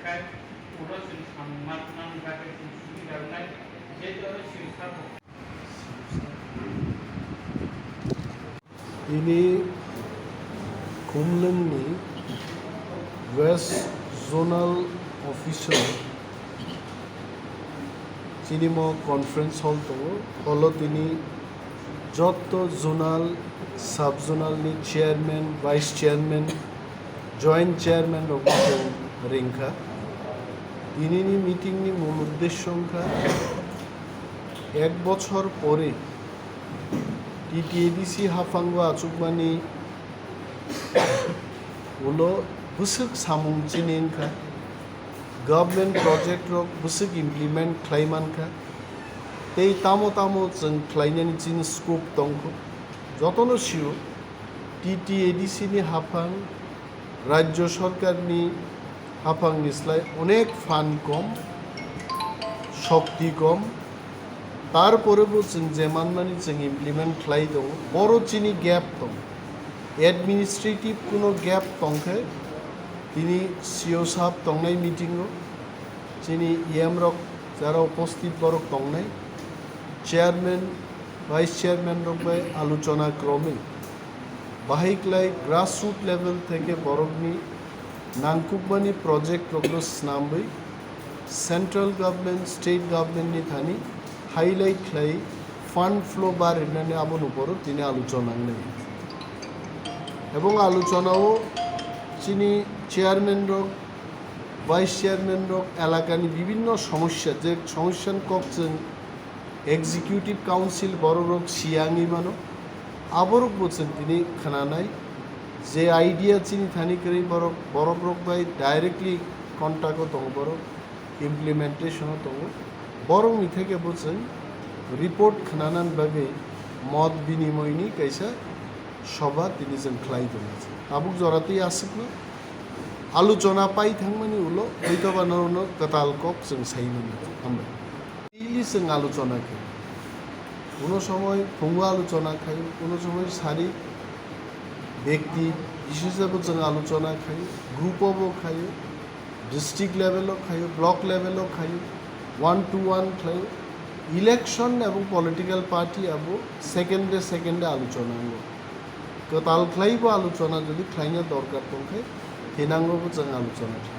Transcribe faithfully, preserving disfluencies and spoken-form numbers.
Ulo chwng samung ma twnani bagwi chwng subida wngnai, je jora sirsa bo. Ini Khumlwngni West Zonal Office o chini mo conference hall tongo. Holo tini jotto zonal, sub zonal ni chairman, vice chairman, joint chairman rok bo chwng ringkha. Tinini meeting ni mul uddesho wngkha ek bochor pore T T A D C haphango achukmani ulo bwswk samung chini wngkha, government project rok bwswk implement khlai mankha, tei tamo tamo chwng khlainani chini scope tongkho. Jotono sio T T A D C ni haphang Rajya Sarkarni haphangni slai onek phan kom, shokti kom, tarpore bo chwng je manmani chwng implement khlai tongo, boro chini gap tong. Administrative kuno gap tongkhe, tini C O sahab tongnai meeting o, chini E M rok jara uposthit borok tongnai, chairman, vice chairman rok bai aluchona krome. Bahai klai grassroot level theke borokni nangkukmani project rokno snamwi central government, state government ni thani highlight khlai fund flow bar rinani abo nukoro tini aluchona nangnai. Ebong aluchona o chini chairman rok, vice chairman rok elakani bibinno somosya, je somosyani kok chwng Executive Council borok rok siyangwi mano, aborok bo chwng tini khwnanai, je idea chini thani kwrwi borok, borok rok bai directly contact o tongo borok, implementation o tongo, borok ni theke bo chwng report khwnanani bagwi mot binimoy ni kaisa soba tini chwng khlai tongo. Tabuk jora twi aswkno aluchona pai thangmani ulo hoitoba norokno kwtal kok chwng sai mano. Hambai. Daily chwng aluchona khaio. Kuno somoy phungo aluchona khaio, kuno somoy sari bekti bisesebo chwng aluchona khaio, group o bo khaio, district level o khaio, block level o khaio, one to one khlaio. Election ebong political party abo second day, second day aluchona wngo. Kwtal khlai bo aluchona jodi khlaina dorkar tongkhe, thinango bo chwng aluchona khlai.